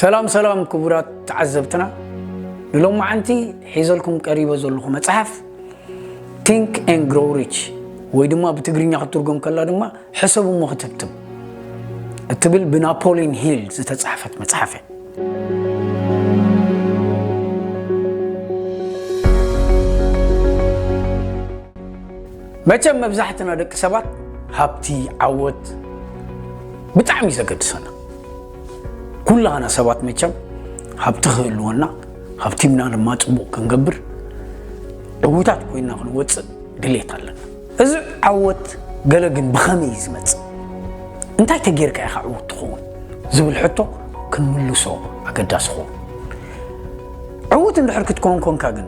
ሰላም ሰላም ክቡራት ተዓዘብትና፣ ንሎማዓንቲ ሒዘልኩም ቀሪበ ዘለኹ መጽሓፍ Think and Grow Rich ወይ ድማ ብትግርኛ ክትትርጎም ከላ ድማ ሕሰብ እሞ ክትህብትም እትብል ብናፖሊን ሂል ዝተጻሕፈት መጽሓፍ እያ። መቸም መብዛሕትና ደቂ ሰባት ሃብቲ፣ ዓወት ብጣዕሚ እዩ ዘገድሰና። ኩላህና ሰባት መቸም ሃብቲ ክህልወና፣ ሃብቲምና ድማ ጽቡቕ ክንገብር፣ ዕዉታት ኮይና ክንወጽእ ድሌት ኣለና። እዚ ዓወት ገለ ግን ብኸመይ እዩ ዝመጽእ? እንታይ ተጌርካ ኢኻ ዕዉት ትኸውን? ዝብል ሕቶ ክንምልሶ ኣገዳሲ ኸውን። ዕዉት እንድሕር ክትከውን ኮንካ ግን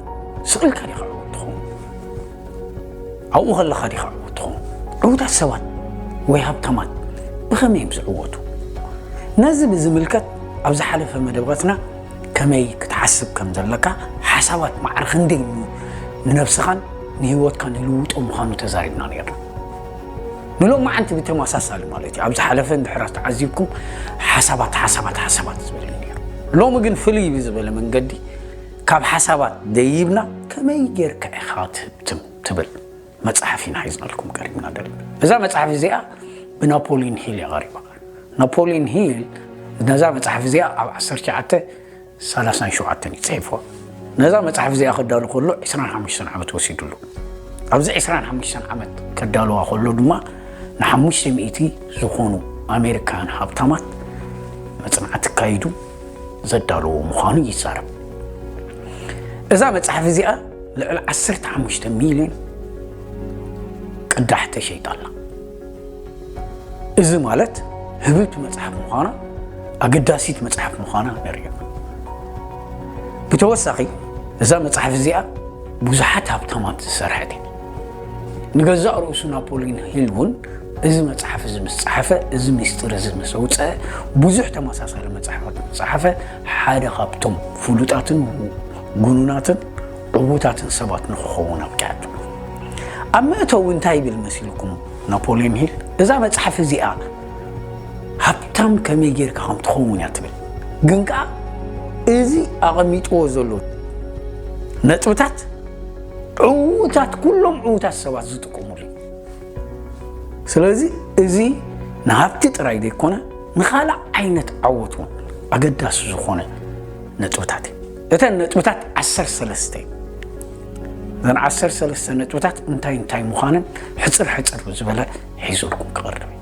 ስቕ ኢልካ ዲኻ ዕዉት ትኸውን? ኣብኡ ከለኻ ዲኻ ዕዉት ትኸውን? ዕዉታት ሰባት ወይ ሃብታማት ብኸመይ እዮም ዝዕወቱ? ነዚ ብዝምልከት ኣብ ዝሓለፈ መደባትና ከመይ ክትሓስብ ከም ዘለካ፣ ሓሳባት ማዕረ ክንደይ ን-፣ ንነብስኻን ንህይወትካን ይልውጦ ምዃኑ ተዛሪብና ነይርና። ንሎማዓንቲ ብተመሳሳሊ ማለት እዩ። ኣብ ዝሓለፈ እንድሕር ተዓዚብኩም ሓሳባት፣ ሓሳባት፣ ሓሳባት ዝብል እዩ ነይሩ። ሎሚ ግን ፍልይ ብዝበለ መንገዲ ካብ ሓሳባት ደይብና ከመይ ጌርካ ኢኻ ትህብትም ትብል መጽሓፍ ኢና ሒዝናልኩም ቀሪብና ዘለና። እዛ መጽሓፍ እዚኣ ብናፖሊን ሂል እያ ቀሪባ። ናፖሊን ሂል ነዛ መጽሓፍ እዚኣ ኣብ ዓሰርተ ትሽዓተ ሰላሳን ሸውዓተን እዩ ጽሒፍዋ። ነዛ መጽሓፍ እዚኣ ከዳሉ ከሎ ዕስራን ሓሙሽተን ዓመት ወሲዱሉ። ኣብዚ ዕስራን ሓሙሽተን ዓመት ከዳልዋ ከሎ ድማ ንሓሙሽተ ሚእቲ ዝኾኑ ኣሜሪካውያን ሃብታማት መጽናዕቲ ኣካይዱ ዘዳለዎ ምዃኑ ይዛረብ። እዛ መጽሓፍ እዚኣ ልዕሊ ዓሰርተ ሓሙሽተ ሚልዮን ቅዳሕ ተሸይጣ ኣላ። እዚ ማለት ህብብቲ መጽሓፍ ምዃና፣ ኣገዳሲት መጽሓፍ ምዃና ነርእዩ። ብተወሳኺ፣ እዛ መጽሓፍ እዚኣ ብዙሓት ሃብታማት ዝሰርሐት እያ። ንገዛእ ርእሱ ናፖሊን ሂል እውን እዚ መጽሓፍ እዚ ምስ ጸሓፈ፣ እዚ ምስጢር እዚ ምስ ኣውጽአ፣ ብዙሕ ተመሳሳሊ መጽሓፋት ምስ ጸሓፈ፣ ሓደ ካብቶም ፍሉጣትን ግኑናትን ዕዉታትን ሰባት ንኽኸውን ኣብቂዓቶ። ኣብ መእተዊ እንታይ ይብል መሲልኩም ናፖሊዮን ሂል? እዛ መጽሓፍ እዚኣ ሃብታም ከመይ ጌርካ ከም ትኸውን እያ ትብል። ግን ከኣ እዚ ኣቐሚጥዎ ዘሎ ነጥብታት ዕዉታት፣ ኩሎም ዕዉታት ሰባት ዝጥቀሙሉ እዩ። ስለዚ እዚ ንሃብቲ ጥራይ ዘይኮነ ንኻልእ ዓይነት ዓወት እውን ኣገዳሲ ዝኾነ ነጥብታት እዩ። እተን ነጥብታት ዓሰርተ ሰለስተ እዩ። እዘን ዓሰርተ ሰለስተ ነጥብታት እንታይ እንታይ ምዃነን ሕጽር ሕጽር ብዝበለ ሒዙልኩም ክቐርብ እዩ።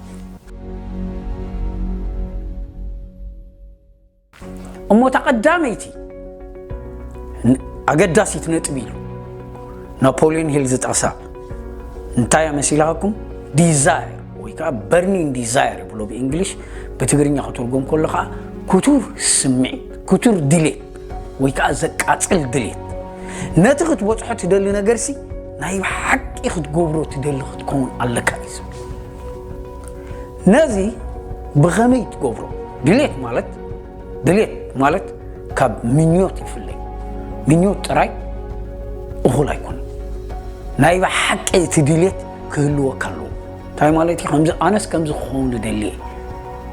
እሞ እታ ቀዳመይቲ ን-፣ ኣገዳሲት ነጥቢ ኢሉ ናፖሊዮን ሂል ዝጠቕሳ እንታይ እያ መሲላኩም? ዲዛየር ወይ ከዓ በርኒንግ ዲዛየር ይብሎ ብእንግሊሽ፣ ብትግርኛ ክትርጎም ከሎ ከዓ ክቱር ስምዒት፣ ክቱር ድሌት ወይ ከዓ ዘቃጽል ድሌት። ነቲ ክትበጽሖ ትደሊ ነገርሲ ናይ ብሓቂ ክትገብሮ ትደሊ ክትከውን ኣለካ እዩ ዝብል። ነዚ ብኸመይ ትገብሮ? ድሌት ማለት፣ ድሌት ማለት ካብ ምኞት ይፍለይ። ምኞት ጥራይ እኹል ኣይኮነን። ናይ ብሓቂ እቲ ድሌት ክህልወካ ኣለዎ። እንታይ ማለት እዩ? ከምዚ፣ ኣነስ ከምዚ ክኸውን እደሊ እየ።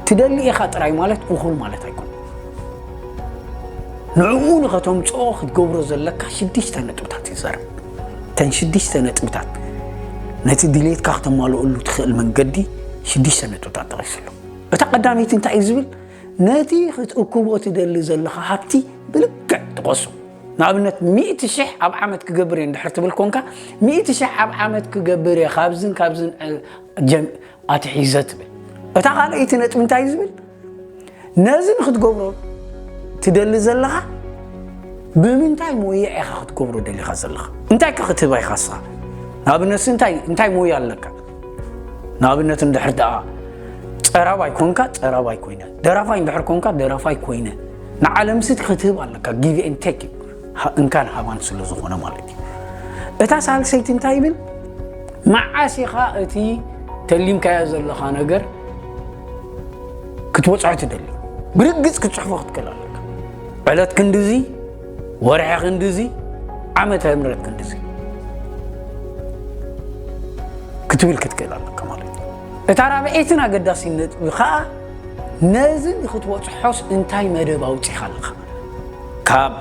ትደሊ ኢኻ ጥራይ ማለት እኹል ማለት ኣይኮነን። ንዕኡ ንኸተምጽኦ ክትገብሮ ዘለካ ሽዱሽተ ነጥብታት ይዛረብ። እተን ሽዱሽተ ነጥብታት ነቲ ድሌትካ ክተማልኣሉ ትኽእል መንገዲ ሽዱሽተ ነጥብታት ጠቒሱ ኣሎ። እታ ቀዳመይቲ እንታይ እዩ ዝብል? ነቲ ክትእክቦ ትደሊ ዘለኻ ሃብቲ ብልክዕ ጥቐሶ። ንኣብነት፣ ሚእቲ ሽሕ ኣብ ዓመት ክገብር እየ እንድሕር ትብል ኮንካ፣ ሚእቲ ሽሕ ኣብ ዓመት ክገብር እየ፣ ካብዝን ካብዝን፣ እ፣ ጀም-፣ ኣትሒዘ ትብል። እታ ካልኣይቲ ነጥቢ እንታይ እዩ ዝብል? ነዚ ንክትገብሮ ትደሊ ዘለኻ፣ ብምንታይ ሞያ ኢኻ ክትገብሮ ደሊኻ ዘለኻ? እንታይ ከ ክትህባ ኢኻ ንስኻ? ንኣብነት፣ እንታይ፣ እንታይ ሞያ ኣለካ? ንኣብነት፣ እንድሕር ደኣ ጸራባይ ኮንካ፣ ጸራባይ ኮይነ፣ ደራፋይ እንድሕር ኮንካ፣ ደራፋይ ኮይነ፣ ንዓለምሲ ክትህብ ኣለካ። ጊቭ ኤንድ ቴክ እዩ። ሃ-፣ እንካን ሃባን ስለ ዝኾነ ማለት እዩ። እታ ሳልሰይቲ እንታይ ይብል? መዓስ ኢኻ እቲ ተሊምካዮ ዘለኻ ነገር ክትበጽሖ ትደሊ? ብርግጽ ክትጽሕፎ ክትክእል ኣለካ። ዕለት ክንድዚ፣ ወርሒ ክንድዚ፣ ዓመተ ምህረት ክንድዚ ክትብል ክትክእል ኣለካ ማለት እዩ። እታ ራብዐይትን ኣገዳሲ ነጥቢ ኸኣ ነዚ ንክትበፅሖስ እንታይ መደብ ኣውፂኻ ኣለኻ? ካብ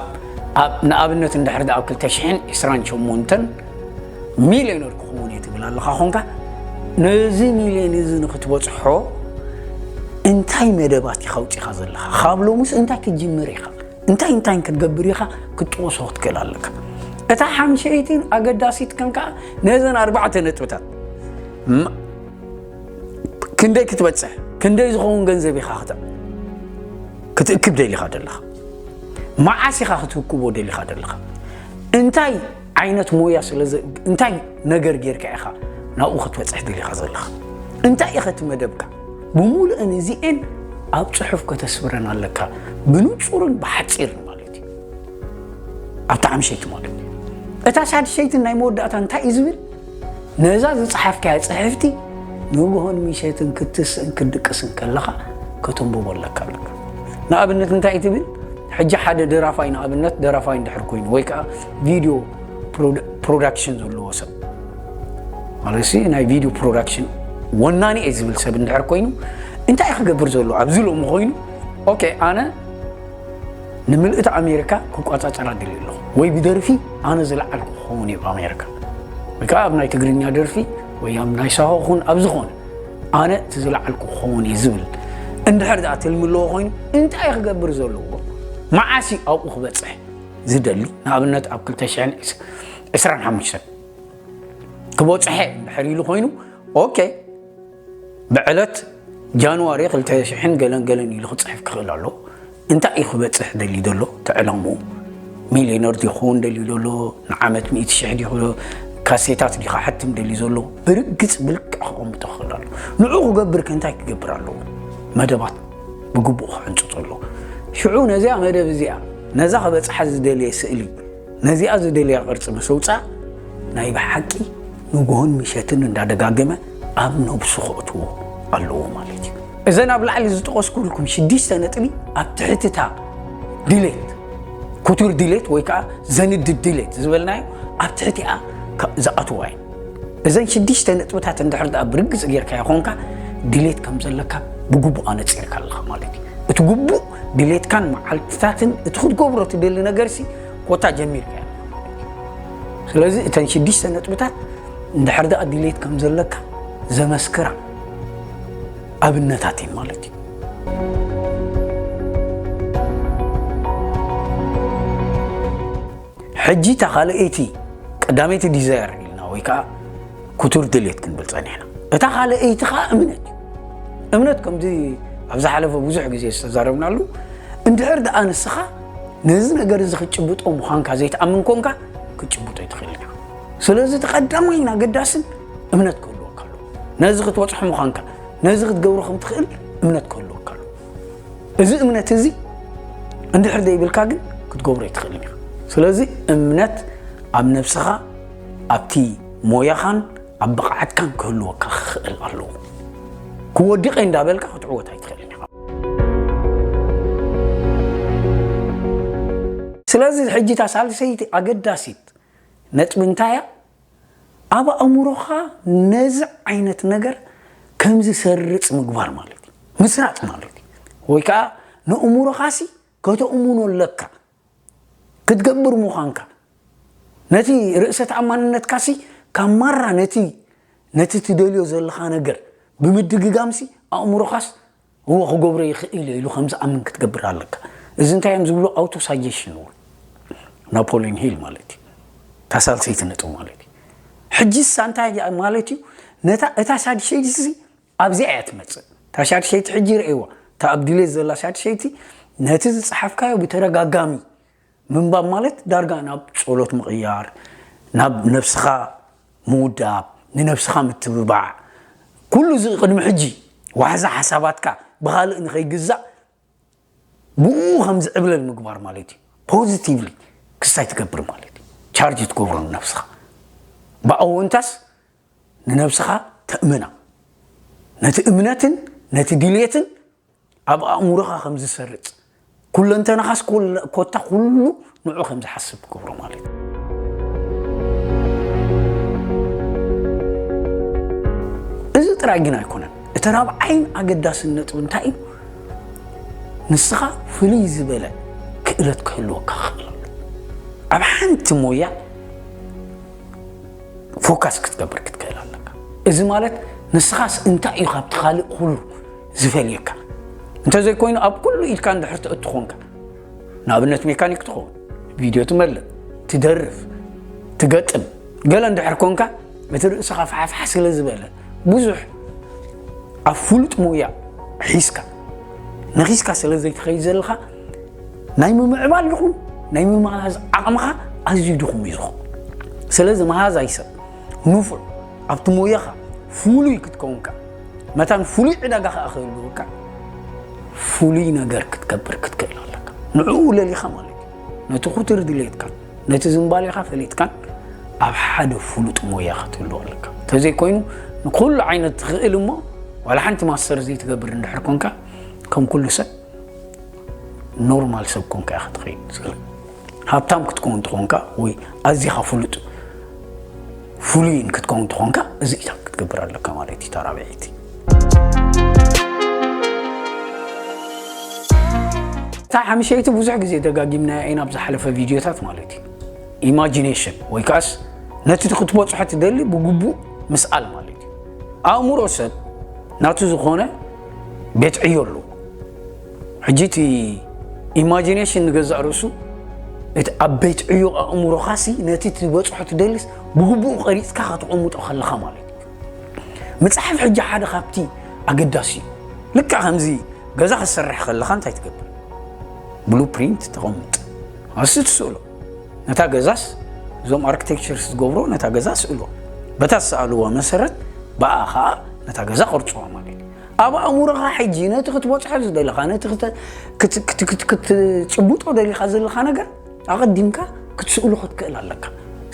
ኣብ ንኣብነት እንድሕር ኣብ ክልተ ሽሕን ዕስራን ሸሞንተን ሚልዮነር ክኸውን እየ ትብል ኣለኻ ኾንካ፣ ነዚ ሚልዮን እዚ ንክትበፅሖ እንታይ መደባት ኢኻ ኣውፂኻ ዘለኻ? ካብ ሎምስ እንታይ ክትጅምር ኢኻ? እንታይ እንታይ ክትገብር ኢኻ ክትጠቕሶ ክትክእል ኣለካ። እታ ሓምሸይትን ኣገዳሲት ከን ከዓ ነዘን ኣርባዕተ ነጥብታት ም- ክንደይ ክትበፅሕ፣ ክንደይ ዝኸውን ገንዘብ ኢኻ ክተ- ክትእክብ ደሊኻ ዘለኻ፣ መዓስ ኢኻ ክትህክቦ ደሊኻ ዘለኻ፣ እንታይ ዓይነት ሞያ ስለ ዘ- እንታይ ነገር ጌርካ ኢኻ ናብኡ ክትበፅሕ ደሊኻ ዘለኻ፣ እንታይ ኢኸ እቲ መደብካ? ብምሉእን እዚኤን ኣብ ፅሑፍ ከተስፍረን ኣለካ፣ ብንፁርን ብሓፂርን ማለት እዩ። ኣብታ ሓምሸይቲ ማለት እዩ። እታ ሳድሸይትን ናይ መወዳእታ እንታይ እዩ ዝብል? ነዛ ዝፀሓፍካያ ፅሕፍቲ ንግሆን ምሸትን ክትስእን ክትድቅስን ከለኻ ከተንብቦ ኣለካ ኣለካ። ንኣብነት እንታይ እዩ ትብል? ሕጂ ሓደ ደራፋይ፣ ንኣብነት ደራፋይ እንድሕር ኮይኑ ወይ ከዓ ቪድዮ ፕሮዳ- ፕሮዳክሽን ዘለዎ ሰብ ማለት ሲ ናይ ቪድዮ ፕሮዳክሽን ወናኒ እየ ዝብል ሰብ እንድሕር ኮይኑ እንታይ ክገብር ዘሎ ኣብዚ ሎሚ ኮይኑ ኦኬ ኣነ ንምልእቲ ኣሜሪካ ክቋፃፀራ ድልዩ ኣለኹ ወይ ብደርፊ ኣነ ዝለዓልኩ ክኸውን እየ ብኣሜሪካ ወይ ከዓ ኣብ ናይ ትግርኛ ደርፊ ወይ ኣብ ናይ ሳሆ ኹን ኣብ ዝኾነ ኣነ እቲ ዝለዓልኩ ክኸውን እየ ዝብል እንድሕር ደኣ ትልሚ ኣለዎ ኮይኑ እንታይ ክገብር ዘለዎ መዓስ እዩ ኣብኡ ክበፅሕ ዝደሊ ንኣብነት ኣብ ክልተ ሽሕን ዕስራን ሓሙሽተን ክበፅሐ እንድሕር ኢሉ ኮይኑ ኦኬ ብዕለት ጃንዋሪ ክልተ ሽሕን ገለን ገለን ኢሉ ክፅሕፍ ክኽእል ኣሎ እንታይ እዩ ክበፅሕ ደሊ ዘሎ እቲ ዕላምኡ ሚሊዮነር ድዩ ክኸውን ደልዩ ዘሎ ንዓመት ሚእቲ ሽሕ ድዩ ካሴታት ድዩ ክሓትም ደልዩ ዘሎ ብርግፅ ብልክዕ ክቐምጦ ክኽእል ኣሎ ንዑ ክገብር ከ እንታይ ክገብር ኣለዎ መደባት ብግቡእ ክሕንፅፁ ኣለዎ ሽዑ ነዚኣ መደብ እዚኣ ነዛ ክበፅሓ ዝደልየ ስእሊ ነዚኣ ዝደልያ ቅርፂ ምስ ኣውፅኣ ናይ ብሓቂ ንግሆን ምሸትን እንዳደጋገመ ኣብ ነብሱ ከእትዎ ኣለዎ ማለት እዩ። እዘን ኣብ ላዕሊ ዝጠቐስኩልኩም ሽዱሽተ ነጥቢ ኣብ ትሕቲ እታ ድሌት ኩቱር ድሌት ወይ ከዓ ዘንድድ ድሌት ዝበልናዮ ኣብ ትሕቲኣ ዝኣትዋ እዩ። እዘን ሽዱሽተ ነጥብታት እንድሕር ደኣ ብርግፅ ጌርካዮ ኾንካ ድሌት ከም ዘለካ ብግቡእ ኣነፂርካ ኣለኻ ማለት እዩ። እቲ ግቡእ ድሌትካን መዓልትታትን እቲ ክትገብሮ ትደሊ ነገርሲ ኮታ ጀሚርካዮ። ስለዚ እተን ሽዱሽተ ነጥብታት እንድሕር ደኣ ድሌት ከም ዘለካ ዘመስክራ ኣብነታት እየን ማለት እዩ። ሕጂ እታ ካልኣይቲ ቀዳመይቲ ዲዛየር ኢልና ወይ ከዓ ክቱር ድሌት ክንብል ፀኒሕና እታ ካልኣይቲ ከዓ እምነት እዩ እምነት ከምዚ ኣብ ዝሓለፈ ብዙሕ ግዜ ዝተዛረብናሉ እንድሕር ደኣ ንስኻ ነዚ ነገር እዚ ክትጭብጦ ምዃንካ ዘይትኣምን ኮንካ ክትጭብጦ ኣይትኽእልን ኢኻ ስለዚ እቲ ቀዳማይን ኣገዳስን እምነት ክህልወካ ኣለዎ ነዚ ክትበፅሖ ምዃንካ ነዚ ክትገብሮ ከም ትኽእል እምነት ክህልወካ ኣለዎ እዚ እምነት እዚ እንድሕር ዘይብልካ ግን ክትገብሮ ኣይትኽእልን ኢኻ ስለዚ እምነት ኣብ ነብስኻ ኣብቲ ሞያኻን ኣብ ብቕዓትካን ክህልወካ ክኽእል ኣለዎ ክወድቕ እየ እንዳበልካ ክትዕወት ኣይትኽእልን ኢኻ ስለዚ ሕጂ እታ ሳልሰይቲ ኣገዳሲት ነጥቢ እንታይ እያ ኣብ ኣእምሮኻ ነዚ ዓይነት ነገር ከም ዝሰርጽ ምግባር ማለት እዩ። ምስራጽ ማለት እዩ። ወይ ከዓ ንእምሮኻሲ ከተእምኖ ኣለካ። ክትገብር ምዃንካ። ነቲ ርእሰ ተኣማንነትካሲ ካብ ማራ ነቲ ነቲ ትደልዮ ዘለኻ ነገር ብምድግጋምሲ ኣእምሮኻስ እዎ ክገብሮ ይኽእል እየ ኢሉ ከም ዝኣምን ክትገብር ኣለካ። እዚ እንታይ እዮም ዝብሎ ኣውቶ ሳጀሽን እውን ናፖሊዮን ሂል ማለት እዩ። እታ ሳልሰይቲ ነጥቢ ማለት እዩ። ሕጂሳ እንታይ ማለት እዩ? ነታ እታ ሳድሸይቲ ኣብዚኣ እያ ትመጽእ። እታ ሻድሸይቲ ሕጂ ርእይዋ። እታ ኣብ ድሌት ዘላ ሻድሸይቲ ነቲ ዝጸሓፍካዮ ብተደጋጋሚ ምንባብ ማለት ዳርጋ ናብ ጸሎት ምቕያር፣ ናብ ነብስኻ ምውዳብ፣ ንነብስኻ ምትብባዕ፣ ኩሉ እዚ ቅድሚ ሕጂ ዋሕዚ ሓሳባትካ ብኻልእ ንኸይግዛእ ብኡ ከም ዝዕብለል ምግባር ማለት እዩ። ፖዚቲቭሊ ክስታይ ትገብር ማለት እዩ። ቻርጅ ትገብሮ ንነብስኻ። ብኣወንታስ ንነብስኻ ተእምና። ነቲ እምነትን ነቲ ድልየትን ኣብ ኣእምሮኻ ከም ዝሰርጽ፣ ኩለንተናኻስ ኮል-፣ ኮታ ኩሉ ንዑ ከም ዝሓስብ ክገብሮ ማለት እዩ። እዚ ጥራይ ግን ኣይኮነን። እቲ ራብዓይን ኣገዳስን ነጥቢ እንታይ እዩ? ንስኻ ፍልይ ዝበለ ክእለት ክህልወካ ክኽእል ኣሎ። ኣብ ሓንቲ ሞያ ፎካስ ክትገብር ክትክእል ኣለካ። እዚ ማለት ንስኻስ እንታይ እዩ ካብቲ ካልእ ኩሉ ዝፈልየካ? እንተዘይኮይኑ ኣብ ኩሉ ኢድካ እንድሕር ትእቱ ኮንካ፣ ንኣብነት ሜካኒክ ትኸውን፣ ቪድዮ ትመልእ፣ ትደርፍ፣ ትገጥም፣ ገለ እንድሕር ኮንካ፣ እቲ ርእስኻ ፋሕፋሕ ስለ ዝበለ ብዙሕ ኣብ ፍሉጥ ሞያ ሒዝካ ነኺስካ ስለ ዘይትኸይድ ዘለኻ፣ ናይ ምምዕባል ይኹን ናይ ምምሃዝ ዓቕምኻ ኣዝዩ ድኹም እዩ ዝኾን። ስለዚ መሃዛይ ሰብ፣ ንፉዕ፣ ኣብቲ ሞያኻ ፍሉይ ክትከውንካ፣ መታን ፍሉይ ዕዳጋ ኸኣ ክህልወካ፣ ፍሉይ ነገር ክትገብር ክትክእል ኣለካ። ንዕኡ ለሊኻ ማለት እዩ። ነቲ ኩትር ድሌትካን ነቲ ዝንባሌኻ ፈሊጥካን ኣብ ሓደ ፍሉጥ ሞያ ክትህልዎ ኣለካ። እንተዘይኮይኑ፣ ንኩሉ ዓይነት ትኽእል እሞ ዋላ ሓንቲ ማስተር ዘይትገብር እንድሕር ኮንካ፣ ከም ኩሉ ሰብ ኖርማል ሰብ ኮንካ ኢኻ ትኸይድ። ስለ ሃብታም ክትከውን ትኾንካ ወይ ኣዚኻ ፍሉጥ ፍሉይን ክትከውን ትኾንካ፣ እዚ ኢታ ክትገብር ኣለካ ማለት እዩ። እታ ራብዐይቲ። እታ ሓምሸይቲ ብዙሕ ግዜ ደጋጊምናያ ኢና ኣብ ዝሓለፈ ቪድዮታት ማለት እዩ። ኢማጂኔሽን ወይ ከኣስ ነቲ ክትበጽሖ ትደሊ ብግቡእ ምስኣል ማለት እዩ። ኣእምሮ ሰብ ናቱ ዝኾነ ቤት ዕዮ ኣለዎ። ሕጂ እቲ ኢማጂኔሽን ንገዛእ ርእሱ እቲ ኣብ ቤት ዕዮ ኣእምሮኻሲ ነቲ ትበጽሖ ትደልስ ብግቡእ ቀሪጽካ ከተቐምጦ ከለኻ ማለት እዩ። ምጽሓፍ ሕጂ ሓደ ካብቲ ኣገዳሲ እዩ። ልክዕ ከምዚ ገዛ ክትሰርሕ ከለኻ እንታይ ትገብር? ብሉፕሪንት ተቐምጥ። ኣስ ትስእሎ። ነታ ገዛስ እዞም ኣርክቴክቸርስ ዝገብሮ ነታ ገዛ ስእልዋ። በታ ዝሰኣልዋ መሰረት ብኣ ኸኣ ነታ ገዛ ቅርጽዋ ማለት እዩ። ኣብ ኣእምሮኻ ሕጂ ነቲ ክትበጽሖ ዝደለኻ፣ ነቲ ክተ-፣ ክት-፣ ክት-፣ ክት-፣ ክትጭብጦ ደሊኻ ዘለኻ ነገር ኣቐዲምካ ክትስእሎ ክትክእል ኣለካ።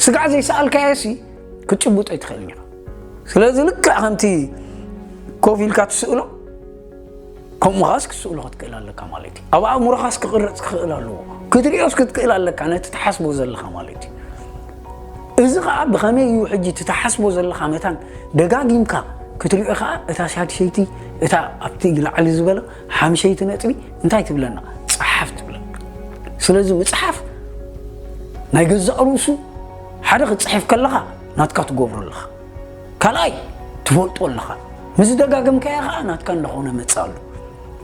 ስጋዕ ዘይሰኣልካዮሲ ክትጭብጦ ኣይትኽእልን ኢኻ። ስለዚ ልክዕ ከምቲ ኮፍ ኢልካ ትስእሎ፣ ከምኡ ኻስ ክትስእሎ ክትክእል ኣለካ ማለት እዩ። ኣብ ኣእምሮኻስ ክቕረጽ ክኽእል ኣለዎ። ክትርእዮስ ክትክእል ኣለካ ነቲ ትሓስቦ ዘለኻ ማለት እዩ። እዚ ኸኣ ብኸመይ እዩ ሕጂ እቲ ትሓስቦ ዘለኻ መታን ደጋጊምካ ክትርእዮ ኸኣ እታ ሻድሸይቲ፣ እታ ኣብቲ ላዕሊ ዝበለ ሓምሸይቲ ነጥቢ እንታይ ትብለና? ጸሓፍ ትብለና። ስለዚ ምጽሓፍ ናይ ገዛእ ርእሱ ሓደ ክትጽሕፍ ከለኻ ናትካ ትገብሮ ኣለኻ። ካልኣይ ትፈልጦ ኣለኻ። ምስ ደጋገምካዮ ኸኣ ናትካ እንዳኾነ መጽእ ኣሎ።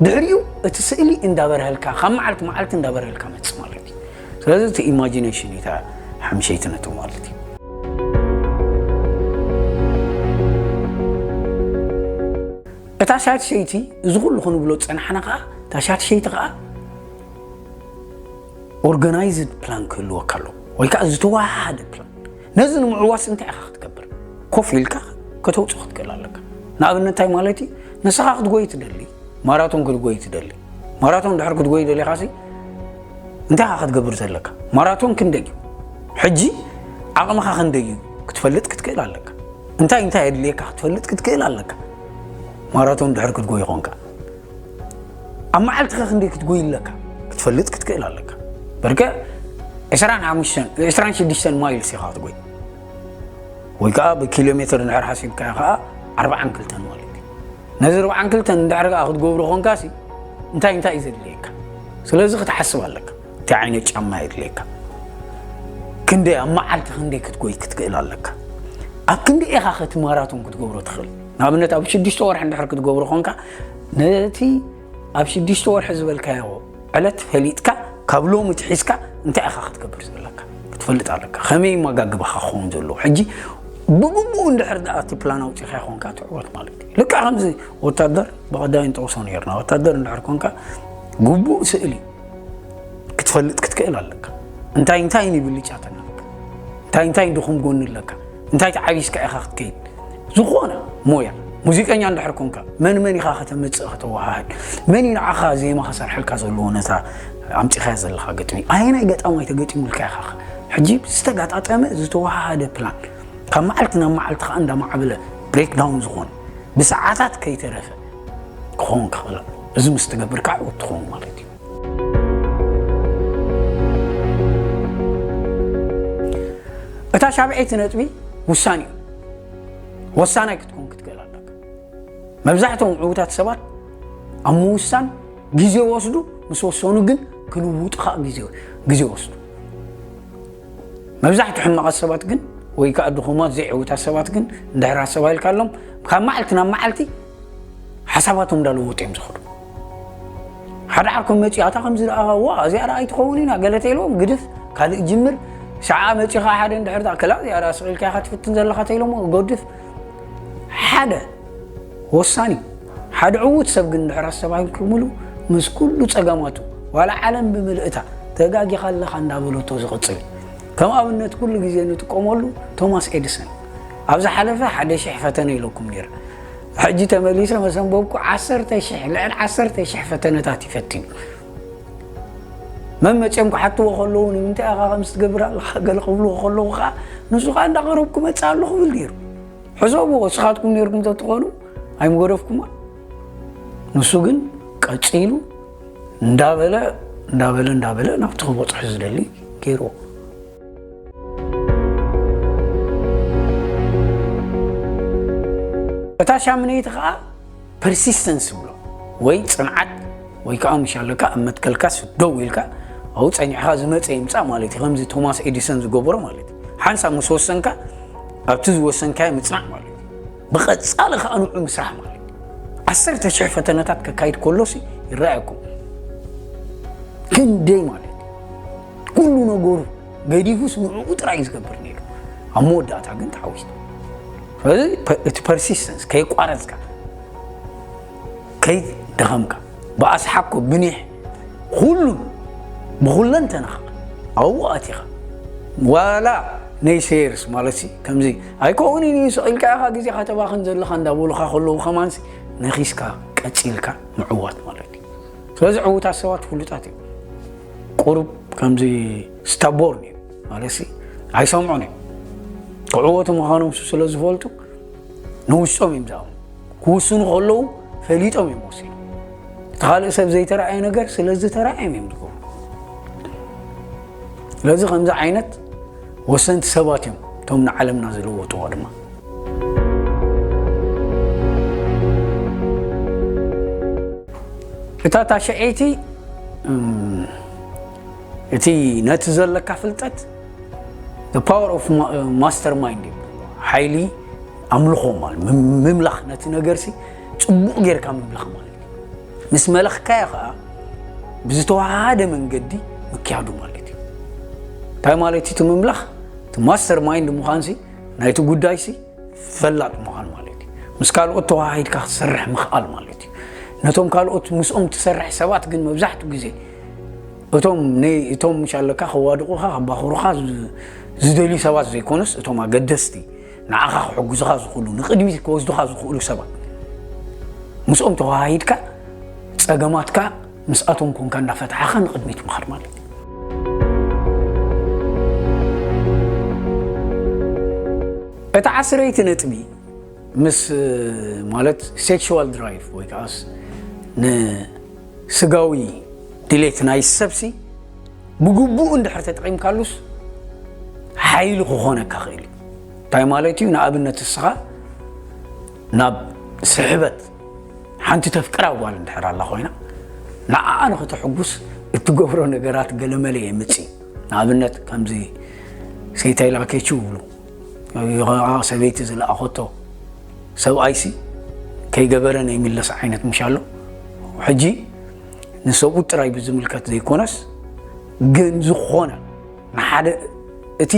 ድሕሪኡ እቲ ስእሊ እንዳበርሀልካ፣ ካብ መዓልቲ መዓልቲ እንዳበርሀልካ መጽእ ማለት እዩ። ስለዚ እቲ ኢማጂኔሽን እታ ሓምሸይቲ ነጥቢ ማለት እዩ። እታ ሻድሸይቲ፣ እዚ ኩሉ ክንብሎ ዝጸናሕና ኸኣ፣ እታ ሻድሸይቲ ኸኣ ኦርጋናይዝድ ፕላን ክህልወካ ኣለዎ፣ ወይ ከኣ ዝተወሃሃደ ፕላን። ነዚ ንምዕዋስ እንታይ ኢኻ ክትገብር? ኮፍ ኢልካ ከተውጽኦ ክትክእል ኣለካ። ንኣብነት እንታይ ማለት እዩ? ንስኻ ክትጎይ ትደሊ፣ ማራቶን ክትጎይ ትደሊ። ማራቶን ድሕር ክትጎይ ደሊኻሲ እንታይ ኢኻ ክትገብር ዘለካ? ማራቶን ክንደይ እዩ? ሕጂ ዓቕምኻ ክንደይ እዩ ክትፈልጥ ክትክእል ኣለካ። እንታይ እንታይ የድልየካ ክትፈልጥ ክትክእል ኣለካ። ማራቶን ድሕር ክትጎይ ኾንካ፣ ኣብ መዓልትኻ ክንደይ ክትጎይ ኣለካ ክትፈልጥ ክትክእል ኣለካ። በርከ ዕስራን ሓሙሽተን፣ ዕስራን ሽዱሽተን ማይልስ ኢኻ ክትጎይ። ወይ ከኣ ብኪሎ ሜትር እንድሕር ሓሲብካዮ ከኣ ኣርብዓን ክልተን ማለት እዩ። ነዚ ኣርብዓን ክልተን እንድሕር ከኣ ክትገብሮ ኾንካሲ እንታይ እንታይ እዩ ዘድልየካ? ስለዚ ክትሓስብ ኣለካ። እንታይ ዓይነት ጫማ የድልየካ? ክንደይ ኣብ መዓልቲ ክንደይ ክትጎይ ክትክእል ኣለካ? ኣብ ክንደይ ኢኻ ከቲ ማራቶን ክትገብሮ ትኽእል? ንኣብነት ኣብ ሽዱሽተ ወርሒ እንድሕር ክትገብሮ ኾንካ ነቲ ኣብ ሽዱሽተ ወርሒ ዝበልካዮ ዕለት ፈሊጥካ ካብ ሎሚ ትሒዝካ እንታይ ኢኻ ክትገብር ዘለካ ክትፈልጥ ኣለካ። ከመይ መጋግባኻ ክኸውን ዘለዎ ሕጂ ብግቡእ እንድሕር ደኣ እቲ ፕላን ኣውጺኻ ይኾንካ ትዕወት ማለት እዩ። ልክዕ ከምዚ ወታደር ብቐዳይ ንጠቕሶ ነይርና። ወታደር እንድሕር ኮንካ ግቡእ ስእሊ ክትፈልጥ ክትክእል ኣለካ። እንታይ እንታይ ንብልጫ ተናልካ እንታይ እንታይ ድኹም ጎኒ ኣለካ እንታይ ተዓቢስካ ኢኻ ክትከይድ ዝኾነ ሞያ ሙዚቀኛ እንድሕር ኮንካ መን መን ኢኻ ከተምጽእ ከተወሃህድ መን እዩ ንዓኻ ዜማ ከሰርሐልካ ዘለዎ ነታ ኣምጺኻያ ዘለኻ ግጥሚ ኣየናይ ገጣማይ ተገጢሙልካ ኢኻ ሕጂ ዝተጋጣጠመ ዝተወሃሃደ ፕላን ካብ መዓልቲ ናብ መዓልቲ ከዓ እንዳማዕበለ ብሬክዳውን ዝኾነ ብሰዓታት ከይተረፈ ክኸውን ክኽእል ኣለዎ እዚ ምስ ትገብር ከዓ ዕዉት ትኸውን ማለት እዩ እታ ሻብዐይቲ ነጥቢ ውሳኔ እዩ ወሳናይ ክትኮን ክትክእል ኣለካ መብዛሕትኦም ዕዉታት ሰባት ኣብ ምውሳን ግዜ ወስዱ ምስ ወሰኑ ግን ክልውጡ ከዓ ግዜ ግዜ ወስዱ። መብዛሕትኡ ሕማቓት ሰባት ግን ወይ ከዓ ድኹማት ዘይዕውታት ሰባት ግን እንድሕር ኣስተባሂልካሎም ካብ መዓልቲ ናብ መዓልቲ ሓሳባቶም እንዳለወጡ እዮም ዝኸዱ። ሓደ ዓርኮም መፂኡ ኣታ ከምዚ ደኣ ዋ እዚኣ ደኣ ኣይትኸውን ኢና ገለ ተኢልዎም ግድፍ ካልእ ጅምር ሸዓ መፂኻ ሓደ እንድሕር ደኣ ከላ እዚኣ ደኣ ስቕ ኢልካ ኢኻ ትፍትን ዘለኻ ተኢሎሞ ገድፍ ሓደ ወሳኒ ሓደ ዕዉት ሰብ ግን እንድሕር ኣስተባሂልኩምሉ ምስ ኩሉ ጸገማቱ ዋላ ዓለም ብምልእታ ተጋጊኻ ኣለኻ እንዳበለቶ ዝቕጽል እዩ። ከም ኣብነት ኩሉ ግዜ ንጥቀመሉ ቶማስ ኤዲሰን ኣብ ዝሓለፈ ሓደ ሽሕ ፈተነ ኢለኩም ነይረ። ሕጂ ተመሊሰ መሰንበብኩ ዓሰርተ ሽሕ ልዕሊ ዓሰርተ ሽሕ ፈተነታት ይፈትዩ። መመፅኦም ክሓትዎ ከለዉ ንምንታይ ኢኻ ከምዚ ትገብር ኣለኻ ገለ ክብልዎ ከለዉ ከዓ ንሱ ከዓ እንዳቐረብኩ መፅእ ኣሎ ክብል ነይሩ። ሕሰብዎ እስኻትኩም ነይርኩም ተትኾኑ ኣይምገደፍኩማ። ንሱ ግን ቀፂሉ እንዳበለ እንዳበለ እንዳበለ ናብቲ ክበፅሑ ዝደሊ ገይርዎ። እታ ሻምነይቲ ከዓ ፐርሲስተንስ ብሎ ወይ ፅንዓት ወይ ከዓ ምሽ ኣለካ ኣብ መትከልካስ ደው ኢልካ ኣብኡ ፀኒዕኻ ዝመፀ ይምፃእ ማለት እዩ። ከምዚ ቶማስ ኤዲሰን ዝገበሮ ማለት እዩ። ሓንሳብ ምስ ወሰንካ ኣብቲ ዝወሰንካዮ ምፅናዕ ማለት እዩ። ብቐፃሊ ከዓ ንዑ ምስራሕ ማለት እዩ። ዓሰርተ ሽሕ ፈተነታት ከካይድ ከሎሲ ይረኣየኩም ክንደይ ማለት እዩ። ኩሉ ነገሩ ገዲፉስ ንዕኡ ጥራይ እዩ ዝገብር ነይሩ። ኣብ መወዳእታ ግን ተዓዊቱ። ስለዚ እቲ ፐርሲስተንስ ከይቋረፅካ ከይደኸምካ ብኣስሓኮ ብኒሕ ኩሉ ብኩለንተናኻ ኣብኡ ኣቲኻ ዋላ ነይ ሴርስ ማለት ሲ ከምዚ ኣይከውን እዩ ንሱ ኢልካ ኢኻ ግዜኻ ተባኽን ዘለኻ እንዳበሉኻ ከለዉ ከማንሲ ነኺስካ ቀፂልካ ምዕዋት ማለት እዩ። ስለዚ ዕዉታት ሰባት ፍሉጣት እዮም። ቁሩብ ከምዚ ስታቦርን እዩ ማለት ሲ ኣይሰምዑን እዮም። ክዕወቱ ምዃኖም ሱ ስለ ዝፈልጡ ንውሽጦም እዮም ዝኣምኑ። ክውስኑ ከለዉ ፈሊጦም እዮም ወሲኑ። እቲ ካልእ ሰብ ዘይተረኣየ ነገር ስለ ዝተረኣዮም እዮም ዝገብሩ። ስለዚ ከምዚ ዓይነት ወሰንቲ ሰባት እዮም እቶም ንዓለምና ዝለወጥዎ ድማ። እታ ታሽዐይቲ እቲ ነቲ ዘለካ ፍልጠት power of master mind ሓይሊ ኣምልኾ ማለት ምምላኽ ነቲ ነገርሲ ፅቡቕ ጌርካ ምምላኽ ማለት እዩ። ምስ መለኽካዮ ከዓ ብዝተዋሃደ መንገዲ ምክያዱ ማለት እዩ። እንታይ ማለት እዩ እቲ ምምላኽ? እቲ ማስተር ማይንድ ምዃንሲ ናይቲ ጉዳይሲ ፈላጥ ምዃን ማለት እዩ። ምስ ካልኦት ተዋሃሂድካ ክትሰርሕ ምኽኣል ማለት እዩ። ነቶም ካልኦት ምስኦም ትሰርሕ ሰባት ግን መብዛሕትኡ ግዜ እቶም እቶም ምሽ ኣለካ ከዋድቑኻ ከባኽሩኻ ዝደልዩ ሰባት ዘይኮኑስ እቶም ኣገደስቲ ንዓኻ ክሕግዙኻ ዝኽእሉ ንቕድሚት ክወስዱኻ ዝኽእሉ ሰባት ምስኦም ተዋሃሂድካ ጸገማትካ ምስኣቶም ኮንካ እንዳፈታሕኻ ንቕድሚት ምኻድ ማለት እዩ። እቲ ዓስረይቲ ነጥቢ ምስ ማለት ሴክሽዋል ድራይቭ ወይ ከዓስ ንስጋዊ ድሌት ናይ ሰብሲ ብግቡእ እንድሕር ተጠቒምካሉስ ሓይሊ ክኾነካ ክእል እዩ። እንታይ ማለት እዩ? ንኣብነት እስኻ ናብ ስሕበት ሓንቲ ተፍቅራ ጓል እንድሕር ኣላ ኮይና ንዓኣ ንኽተሕጉስ እትገብሮ ነገራት ገለመለ የምጽእ። ንኣብነት ከምዚ ሰይታይ ላከችው ይብሉ ሰበይቲ ዝለኣኸቶ ሰብኣይሲ ከይገበረ ናይ ምለስ ዓይነት ምሽ ኣሎ። ሕጂ ንሰብኡት ጥራይ ብዝምልከት ዘይኮነስ ግን ዝኾነ ንሓደ እቲ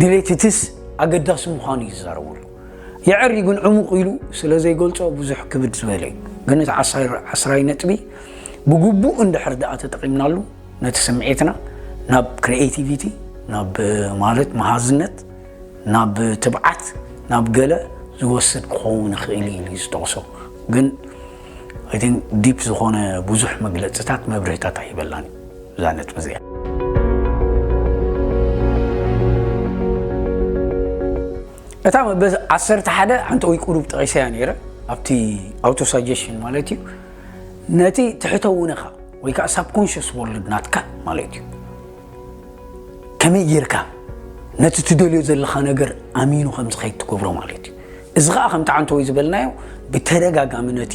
ድሌትትስ ኣገዳሲ ምዃኑ እዩ ዝዛረበሉ። የዕሪ ግን ዕሙቕ ኢሉ ስለ ዘይገልጾ ብዙሕ ክብድ ዝበለ እዩ። ግን እቲ ዓስራይ ነጥቢ ብግቡእ እንድሕር ደኣ ተጠቒምናሉ ነቲ ስምዒትና ናብ ክሪኤቲቪቲ ናብ ማለት መሃዝነት ናብ ትብዓት ናብ ገለ ዝወስድ ክኸውን ይኽእል ኢሉ እዩ ዝጠቕሶ። ግን ዲፕ ዝኾነ ብዙሕ መግለፅታት መብርህታት ኣይበላን እዛ ነጥቢ እዚኣ። እታ መበ ዓሰርተ ሓደ ሓንቲ ወይ ቁሩብ ጠቒሰያ ነይረ ኣብቲ ኣውቶ ሳጀሽን ማለት እዩ ነቲ ትሕተ ውነኻ ወይ ከዓ ሳብኮንሽስ ወርልድ ናትካ ማለት እዩ ከመይ ጌርካ ነቲ ትደልዮ ዘለኻ ነገር ኣሚኑ ከም ዝኸይድ ትገብሮ ማለት እዩ። እዚ ከዓ ከምቲ ዓንተወይ ዝበልናዮ ብተደጋጋሚ ነቲ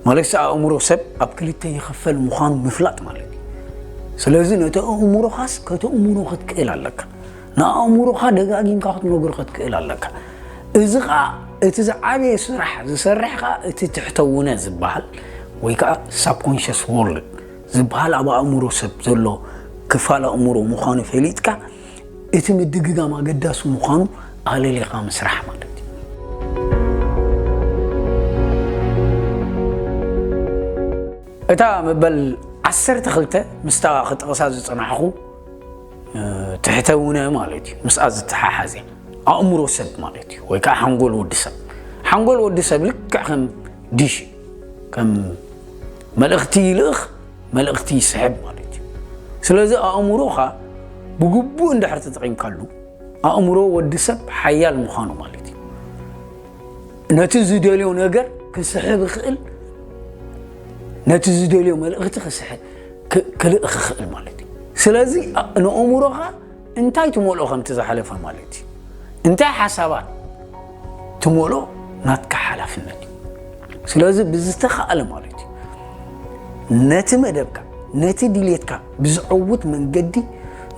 ማለት ኣእምሮ ሰብ ኣብ ክልተ ይኽፈል ምዃኑ ምፍላጥ ማለት እዩ። ስለዚ ነቲ ኣእምሮኻስ ከተእምሮ ክትክእል ኣለካ። ንኣእምሮኻ ደጋጊምካ ክትነግሮ ክትክእል ኣለካ። እዚ ኸኣ እቲ ዝዓበየ ስራሕ ዝሰርሕ ኸኣ እቲ ትሕተውነ ዝበሃል ወይ ከዓ ሳብኮንሽስ ወርልድ ዝበሃል ኣብ ኣእምሮ ሰብ ዘሎ ክፋል ኣእምሮ ምዃኑ ፈሊጥካ እቲ ምድግጋም ኣገዳሲ ምዃኑ ኣለሊኻ ምስራሕ ማለት እዩ። እታ መበል ዓሰርተ ክልተ ምስታ ክጠቕሳ ዝጸናሕኹ ትሕተውነ ማለት እዩ። ምስኣ ዝተሓሓዘ ኣእምሮ ሰብ ማለት እዩ፣ ወይ ከዓ ሓንጎል ወዲ ሰብ። ሓንጎል ወዲ ሰብ ልክዕ ከም ዲሽ ከም መልእኽቲ ይልእኽ፣ መልእኽቲ ይስሕብ ማለት እዩ። ስለዚ ኣእምሮኻ ብግቡእ እንድሕር ተጠቒምካሉ ኣእምሮ ወዲ ሰብ ሓያል ምዃኑ ማለት እዩ። ነቲ ዝደልዮ ነገር ክስሕብ ይኽእል፣ ነቲ ዝደልዮ መልእኽቲ ክስሕብ ክልእኽ ይኽእል ማለት እዩ። ስለዚ ንኣእምሮኻ እንታይ ትመልኦ ከምቲ ዝሓለፈ ማለት እዩ። እንታይ ሓሳባት ትመልኦ ናትካ ሓላፍነት እዩ። ስለዚ ብዝተኻእለ ማለት እዩ ነቲ መደብካ ነቲ ድሌትካ ብዝዐውት መንገዲ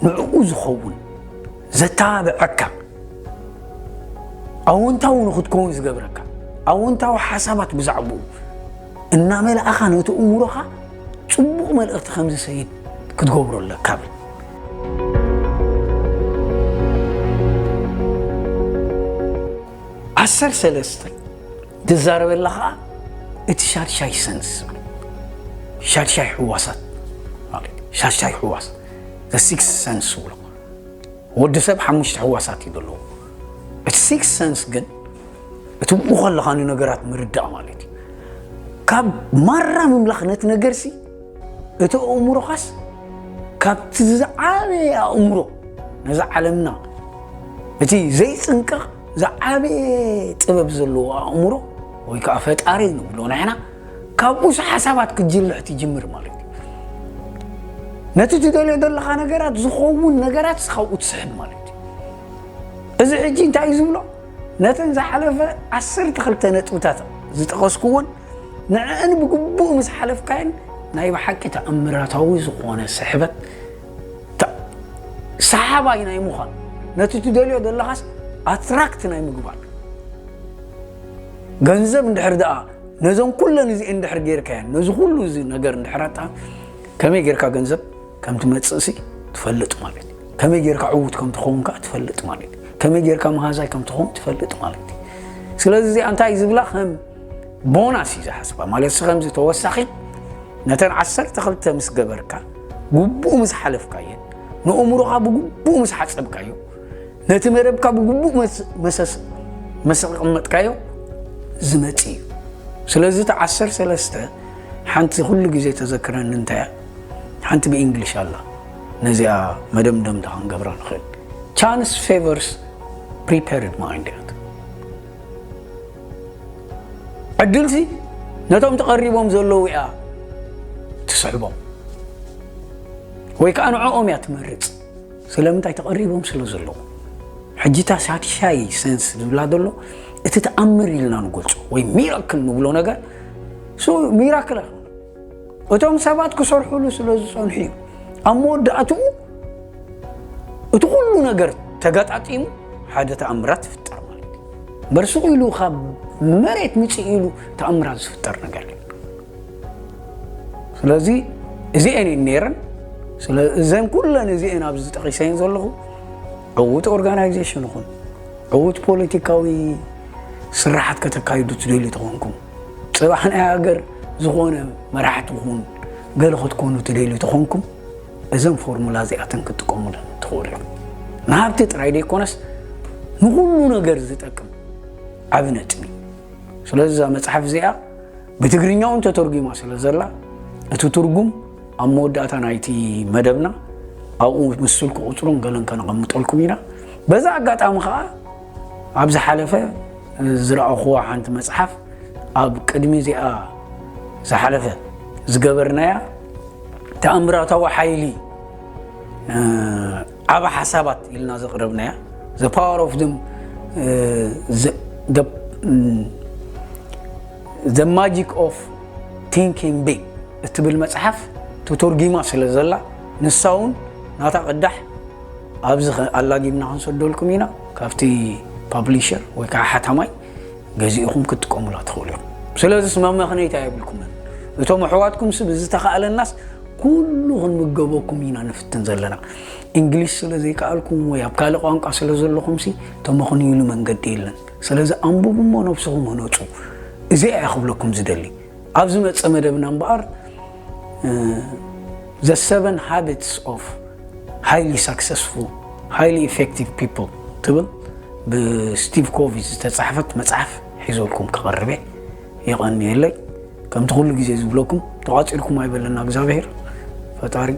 ንዕኡ ዝኸውን ዘተባብዐካ ኣወንታዊ ንክትከውን ዝገብረካ ኣወንታዊ ሓሳባት ብዛዕባኡ እናመላእኻ ነቲ እምሮኻ ጽቡቕ መልእኽቲ ከም ዝሰይድ ክትገብሮ ኣለካ ብል። ዓሰርተ ሰለስተ ትዛረበላ ኸዓ እቲ ሻድሻይ ሰንስ ሻድሻይ ሕዋሳት ማለት ሻድሻይ ሕዋስ the sixth sense ብሎ። ወዲ ሰብ ሓሙሽተ ሕዋሳት እዩ ዘለዎ። እቲ sixth sense ግን እቲ ብኡ ከለኻ ንነገራት ምርዳእ ማለት እዩ። ካብ ማራ ምምላኽ ነቲ ነገርሲ እቲ ኣእምሮኻስ ካብቲ ዝዓበየ ኣእምሮ ነዛ ዓለምና እቲ ዘይጽንቀቕ ዝዓበየ ጥበብ ዘለዎ ኣእምሮ ወይ ከዓ ፈጣሪ ንብሎ ንሕና ካብኡስ ሓሳባት ክትጅልሕ ትጅምር ማለት እዩ። ነቲ ትደልዮ ዘለኻ ነገራት ዝኸውን ነገራት ካብኡ ትስሕብ ማለት እዩ። እዚ ሕጂ እንታይ እዩ ዝብሎ? ነተን ዝሓለፈ ዓሰርተ ክልተ ነጥብታት ዝጠቐስኩዎን ንዕን ብግቡእ ምስ ሓለፍካየን ናይ ብሓቂ ተኣምራታዊ ዝኾነ ስሕበት ሰሓባይ ናይ ምዃን ነቲ ትደልዮ ዘለኻስ ኣትራክት ናይ ምግባር ገንዘብ እንድሕር ደኣ ነዞም ኩለን እዚኤን እንድሕር ጌርካየን ነዚ ኩሉ እዚ ነገር እንድሕር ኣጣ ከመይ ጌርካ ገንዘብ ከም ትመጽእሲ ትፈልጥ ማለት እዩ። ከመይ ጌርካ ዕዉት ከም ትኸውን ከኣ ትፈልጥ ማለት እዩ። ከመይ ጌርካ መሃዛይ ከም ትኸውን ትፈልጥ ማለት እዩ። ስለዚ እዚኣ እንታይ ዝብላ ከም ቦናስ እዩ ዝሓስባ ማለት ሲ ከምዚ ተወሳኺ ነተን ዓሰርተ ክልተ ምስ ገበርካ ግቡእ ምስ ሓለፍካየን ንእምሮኻ ብግቡእ ምስ ሓጸብካዮ ነቲ መደብካ ብግቡእ መሰስ መሰቀመጥካዮ ዝመጽእ እዩ። ስለዚ እቲ ዓሰርተ ሰለስተ ሓንቲ ኩሉ ግዜ ተዘክረኒ እንታይ ሓንቲ ብእንግሊሽ ኣላ ነዚኣ መደምደምታ ክንገብራ ንኽእል chance favors prepared mind እያ። ዕድልሲ ነቶም ተቐሪቦም ዘለዉ እያ ትስሕቦም ወይ ከዓ ንዕኦም እያ ትመርፅ። ስለምንታይ ተቐሪቦም ስለ ዘለዉ። ሕጂ እታ ሳድሻይ ሰንስ ዝብላ ዘሎ እቲ ተኣምር ኢልና ንገልፆ ወይ ሚራክል ንብሎ ነገር ሚራክል ኣይኮነ እቶም ሰባት ክሰርሕሉ ስለ ዝፀንሑ እዩ ኣብ መወዳእትኡ እቲ ኩሉ ነገር ተገጣጢሙ ሓደ ተኣምራት ትፍጠር ማለት እዩ። በርሱቕ ኢሉ ካብ መሬት ምፅእ ኢሉ ተኣምራት ዝፍጠር ነገር እዩ። ስለዚ እዚአን እየን ነይረን። እዘን ኩለን እዚአን ኣብዚ ጠቒሰን ዘለኹ ዕውት ኦርጋናይዜሽን ይኹን ዕውት ፖለቲካዊ ስራሓት ከተካይዱ ትደልዩ ተኾንኩም፣ ፅባሕ ናይ ሃገር ዝኾነ መራሕቲ ኹን ገለ ክትኮኑ ትደልዩ ተኾንኩም፣ እዘን ፎርሙላ እዚኣተን ክትጥቀሙለን ትኽእሉ ኢኹም። ንሃብቲ ጥራይ ዘይኮነስ ንኹሉ ነገር ዝጠቅም ዓቢ ነጥቢ እዩ። ስለዚ እዛ መፅሓፍ እዚኣ ብትግርኛ እውን ተተርጒማ ስለ ዘላ እቲ ትርጉም ኣብ መወዳእታ ናይቲ መደብና ኣብኡ ምስ ስልኪ ቁፅሩን ገለን ከነቐምጠልኩም ኢና። በዛ ኣጋጣሚ ከዓ ኣብ ዝሓለፈ ዝረኣኹዋ ሓንቲ መፅሓፍ ኣብ ቅድሚ እዚኣ ዝሓለፈ ዝገበርናያ ተኣምራታዊ ሓይሊ ዓበ ሓሳባት ኢልና ዘቕረብናያ the power of them the magic of Thinking Big እትብል መጽሓፍ ተተርጒማ ስለ ዘላ፣ ንሳ እውን ናታ ቅዳሕ ኣብዚ ኸ-፣ ኣላጊብና ክንሰደልኩም ኢና። ካብቲ ፓብሊሸር ወይ ከዓ ሓታማይ ገዚእኹም ክትጥቀሙላ ትኽእሉ ኢኹም። ስለዚስ መመኽነይታ የብልኩምን። እቶም ኣሕዋትኩም ሲ ብዝተኻእለናስ ኩሉ ክንምገበኩም ኢና ንፍትን ዘለና። እንግሊሽ ስለ ዘይከኣልኩም ወይ ኣብ ካልእ ቋንቋ ስለ ዘለኹም ሲ ተመኽንዩሉ መንገዲ የለን። ስለዚ ኣንብቡ እሞ ነብስኹም ህነፁ። እዚ እያ ክብለኩም ዝደሊ። ኣብ ዝመፀ መደብና እምበኣር፣ እ፣ The Seven Habits of Highly Successful, Highly Effective People ትብል ብስቲቭ ኮቪ ዝተጻሕፈት መጽሓፍ ሒዘልኩም ክቐርብ እየ። የቐንየለይ። ከምቲ ኩሉ ግዜ ዝብለኩም፣ ተቋጺርኩም ኣይበለና እግዚኣብሔር። ፈጣሪ